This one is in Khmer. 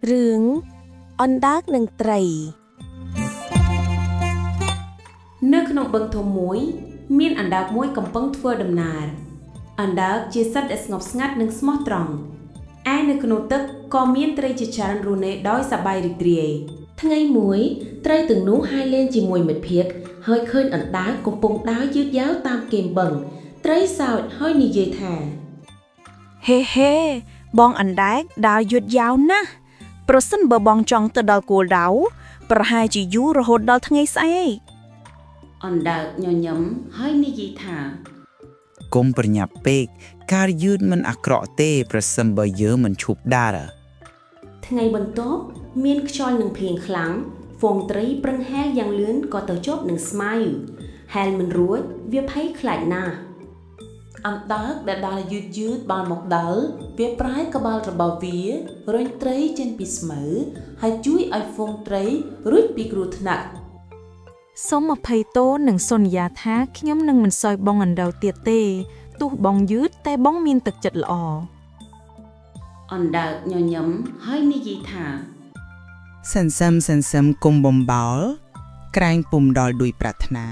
រឿងអណ្ដើកនិងត្រី នៅក្នុងបឹងធំមួយ មានអណ្ដើកមួយកំពុងធ្វើដំណើរអណ្ដើកជាសត្វដែលស្ងប់ស្ងាត់និងស្មោះត្រង់ឯនៅក្នុងទឹកក៏មានត្រីជាច្រើនរស់នៅដោយសប្បាយរីករាយថ្ងៃមួយ ត្រីទាំងនោះហែលលេងជាមួយមិត្តភក្តិហើយឃើញអណ្ដើកកំពុងដើរយឺតយ៉ាវតាមគែមបឹងត្រីសើចហើយនិយាយថា ហេហេបងអណ្ដែកដើរយឺតយ៉ាវណាស់ប្រសិនបើបងចង់ទៅដល់គោលដៅប្រហែលជាយូររហូតដល់ថ្ងៃស្អែក អណ្ដើកញញឹមហើយនិយាយថា កុំប្រញាប់ពេកការយឺតមិនអាក្រក់ទេប្រសិនបើយើងមិនឈប់ដើរ ថ្ងៃបន្ទាប់មានខ្យល់និងភ្លៀងខ្លាំងហ្វូងត្រីប្រឹងហែលយ៉ាងលឿនក៏ទៅជាប់នឹងស្មៅហែលមិនរួចវាភ័យខ្លាចណាស់ អណ្ដើកដែលដើរយឺតយឺតបានមកដល់វាប្រែក្បាលរបស់វារុញត្រីចេញពីស្មៅហើយជួយឲ្យហ្វូងត្រីរួចពីគ្រោះថ្នាក់ សូមអភ័យទោសនិងសន្យាថាខ្ញុំនឹងមិនសោយបងអណ្ដើកទៀតទេទោះបងយឺតតែបងមានទឹកចិត្តល្អ អណ្ដើកញញឹមហើយនិយាយថា សន្សឹមសន្សឹមគុំបំបោលក្រែងពុំដល់ដោយប្រាថ្នា